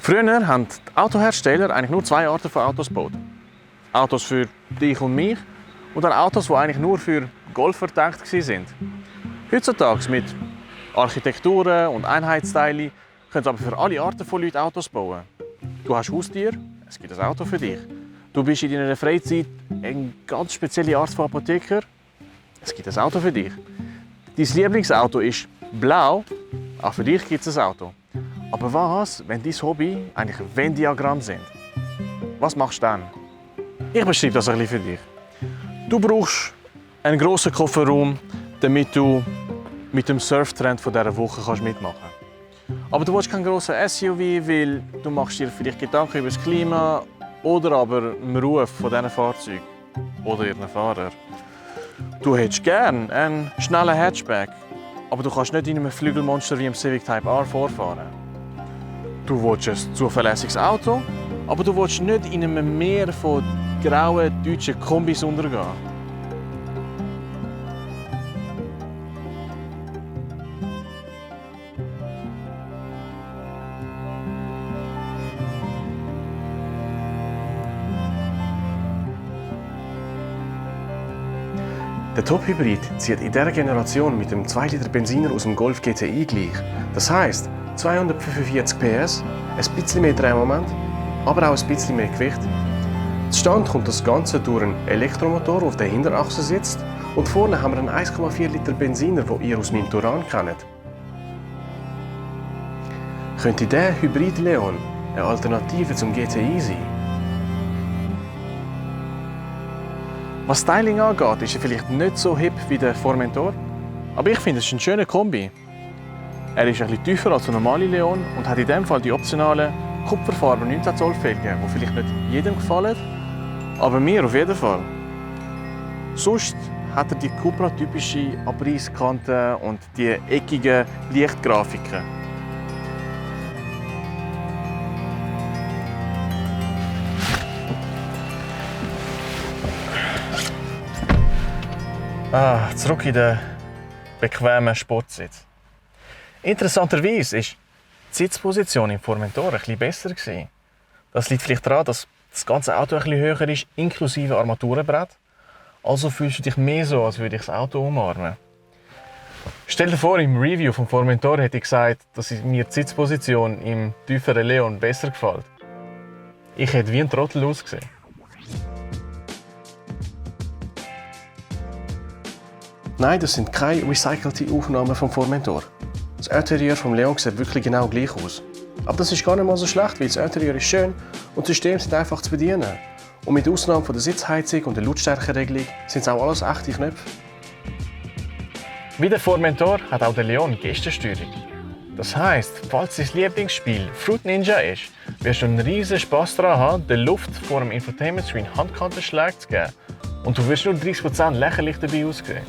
Früher haben die Autohersteller eigentlich nur zwei Arten von Autos gebaut. Autos für dich und mich oder Autos, die eigentlich nur für Golfer gedacht waren. Heutzutage mit Architekturen und Einheitsteilen können sie aber für alle Arten von Leuten Autos bauen. Du hast Haustiere, es gibt ein Auto für dich. Du bist in deiner Freizeit eine ganz spezielle Art von Apotheker, es gibt ein Auto für dich. Dein Lieblingsauto ist blau, auch für dich gibt es ein Auto. Aber was, wenn dein Hobby eigentlich Venn-Diagramm sind? Was machst du dann? Ich beschreibe das ein bisschen für dich. Du brauchst einen grossen Kofferraum, damit du mit dem Surftrend dieser Woche mitmachen kannst. Aber du willst keinen grossen SUV, weil du machst dir vielleicht Gedanken über das Klima oder aber den Ruf von diesen Fahrzeugen oder ihren Fahrer. Du hättest gerne einen schnellen Hatchback, aber du kannst nicht in einem Flügelmonster wie im Civic Type R vorfahren. Du willst ein zuverlässiges Auto, aber du willst nicht in einem Meer von grauen deutschen Kombis untergehen. Der Top-Hybrid zieht in dieser Generation mit dem 2 Liter Benziner aus dem Golf GTI gleich. Das heisst, 245 PS, ein bisschen mehr Drehmoment, aber auch ein bisschen mehr Gewicht. Zustande kommt das Ganze durch einen Elektromotor, der auf der Hinterachse sitzt, und vorne haben wir einen 1,4 Liter Benziner, den ihr aus meinem Touran kennt. Könnte dieser Hybrid Leon eine Alternative zum GTI sein? Was Styling angeht, ist er vielleicht nicht so hip wie der Formentor, aber ich finde, es ist ein schöner Kombi. Er ist ein bisschen tiefer als der normale Leon und hat in diesem Fall die optionalen kupferfarben 19 Zoll Felgen, die vielleicht nicht jedem gefallen, aber mir auf jeden Fall. Sonst hat er die Cupra-typische Abrisskanten und die eckigen Lichtgrafiken. Zurück in den bequemen Sportsitz. Interessanterweise war die Sitzposition im Formentor ein bisschen besser. Das liegt vielleicht daran, dass das ganze Auto ein bisschen höher ist, inklusive Armaturenbrett. Also fühlst du dich mehr so, als würde ich das Auto umarmen. Stell dir vor, im Review vom Formentor hätte ich gesagt, dass mir die Sitzposition im tieferen Leon besser gefällt. Ich hätte wie ein Trottel ausgesehen. Nein, das sind keine recycelte Aufnahmen vom Formentor. Das Interieur vom Leon sieht wirklich genau gleich aus. Aber das ist gar nicht mal so schlecht, weil das Interieur ist schön und die Systeme sind einfach zu bedienen. Und mit Ausnahme von der Sitzheizung und der Lautstärkeregelung sind es auch alles echte Knöpfe. Wie der Formentor hat auch der Leon Gestensteuerung. Das heisst, falls dein Lieblingsspiel Fruit Ninja ist, wirst du einen riesen Spass daran haben, der Luft vor dem Infotainment-Screen Handkantenschläge zu geben. Und du wirst nur 30% lächerlich dabei aussehen.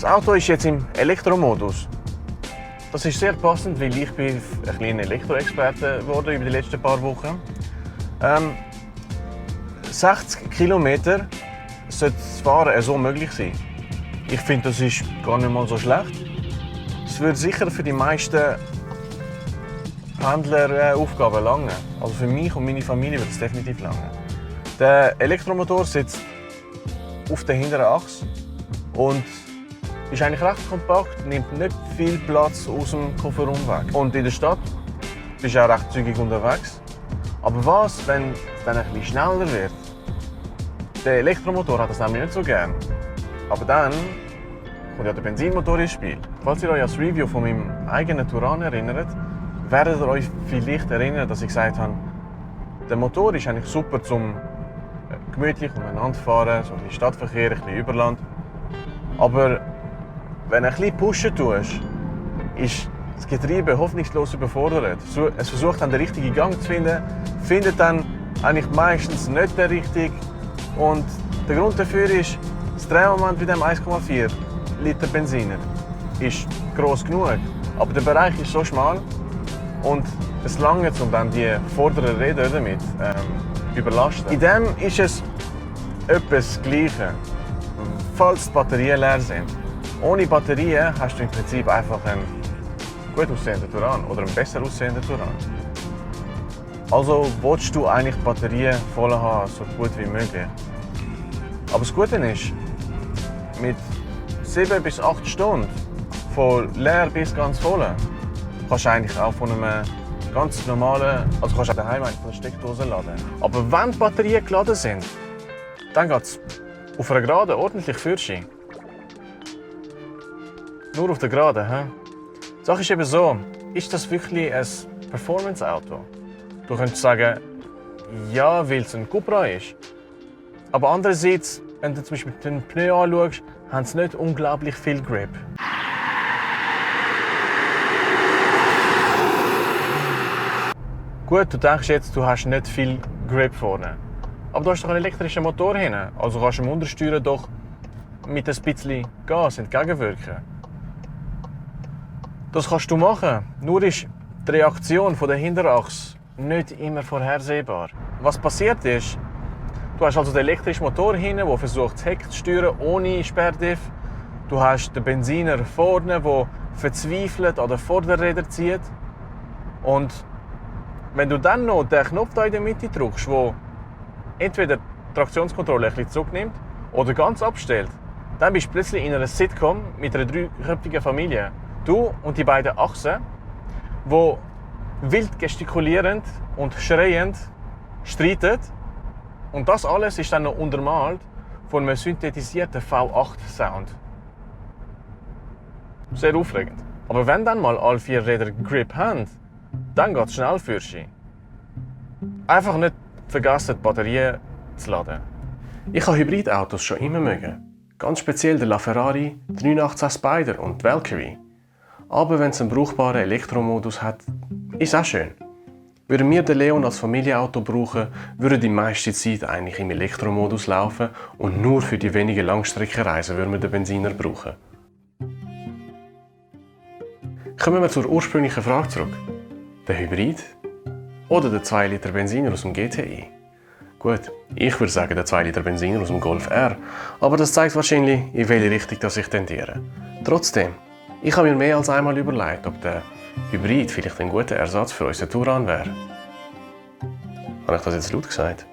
Das Auto ist jetzt im Elektromodus. Das ist sehr passend, weil ich bin ein kleiner Elektroexperte geworden über die letzten paar Wochen. 60 km sollte das Fahren so möglich sein. Ich finde, das ist gar nicht mal so schlecht. Es würde sicher für die meisten Pendler Aufgaben langen. Also für mich und meine Familie wird es definitiv langen. Der Elektromotor sitzt auf der hinteren Achse und ist eigentlich recht kompakt, nimmt nicht viel Platz aus dem Kofferraum weg. Und in der Stadt bist du auch recht zügig unterwegs. Aber was, wenn es dann ein bisschen schneller wird? Der Elektromotor hat das nämlich nicht so gern. Aber dann kommt ja der Benzinmotor ins Spiel. Falls ihr euch an das Review von meinem eigenen Touran erinnert, werdet ihr euch vielleicht erinnern, dass ich gesagt habe, der Motor ist eigentlich super zum gemütlich umeinander fahren, so ein bisschen Stadtverkehr, ein bisschen Überland. Aber wenn du ein bisschen pushen tust, ist das Getriebe hoffnungslos überfordert. Es versucht dann den richtigen Gang zu finden, findet dann eigentlich meistens nicht den richtigen. Und der Grund dafür ist, das Drehmoment bei dem 1,4 Liter Benziner ist gross genug. Aber der Bereich ist so schmal und es langt, um dann die vorderen Räder damit überlasten. In dem ist es etwa das Gleiche, falls die Batterien leer sind. Ohne Batterien hast du im Prinzip einfach einen gut aussehenden Touran oder einen besser aussehenden Touran. Also willst du eigentlich die Batterien voll haben, so gut wie möglich. Aber das Gute ist, mit 7 bis 8 Stunden von leer bis ganz voll kannst du eigentlich auch von einem ganz normalen, also kannst du auch daheim von der Steckdose laden. Aber wenn die Batterien geladen sind, dann geht es auf einer Geraden ordentlich Fürschi. Nur auf der Geraden. Die Sache ist eben so, ist das wirklich ein Performance-Auto? Du könntest sagen, ja, weil es ein Cupra ist. Aber andererseits, wenn du zum Beispiel den Pneu anschaust, haben sie nicht unglaublich viel Grip. Gut, du denkst jetzt, du hast nicht viel Grip vorne. Aber du hast doch einen elektrischen Motor hinten. Also kannst du dem Untersteuern doch mit ein bisschen Gas entgegenwirken. Das kannst du machen. Nur ist die Reaktion der Hinterachse nicht immer vorhersehbar. Was passiert ist, du hast also den elektrischen Motor hinten, der versucht, das Heck zu steuern ohne Sperrdiff. Du hast den Benziner vorne, der verzweifelt an den Vorderrädern zieht. Und wenn du dann noch den Knopf da in der Mitte drückst, der entweder die Traktionskontrolle ein bisschen zurücknimmt oder ganz abstellt, dann bist du plötzlich in einer Sitcom mit einer 3-köpfigen Familie. Du und die beiden Achsen, die wild gestikulierend und schreiend streiten. Und das alles ist dann noch untermalt von einem synthetisierten V8-Sound. Sehr aufregend. Aber wenn dann mal alle 4 Räder Grip haben, dann geht es schnell für sie. Einfach nicht vergessen, die Batterien zu laden. Ich habe Hybridautos schon immer mögen. Ganz speziell der LaFerrari, 318 Spider und die Valkyrie. Aber wenn es einen brauchbaren Elektromodus hat, ist auch schön. Würden wir den Leon als Familienauto brauchen, würde die meiste Zeit eigentlich im Elektromodus laufen und nur für die wenigen Langstreckenreisen würden wir den Benziner brauchen. Kommen wir zur ursprünglichen Frage zurück. Der Hybrid oder der 2 Liter Benziner aus dem GTI? Gut, ich würde sagen der 2 Liter Benziner aus dem Golf R, aber das zeigt wahrscheinlich, in welche Richtung ich tendiere. Trotzdem, ich habe mir mehr als einmal überlegt, ob der Hybrid vielleicht ein guter Ersatz für unseren Touran wäre. Habe ich das jetzt laut gesagt?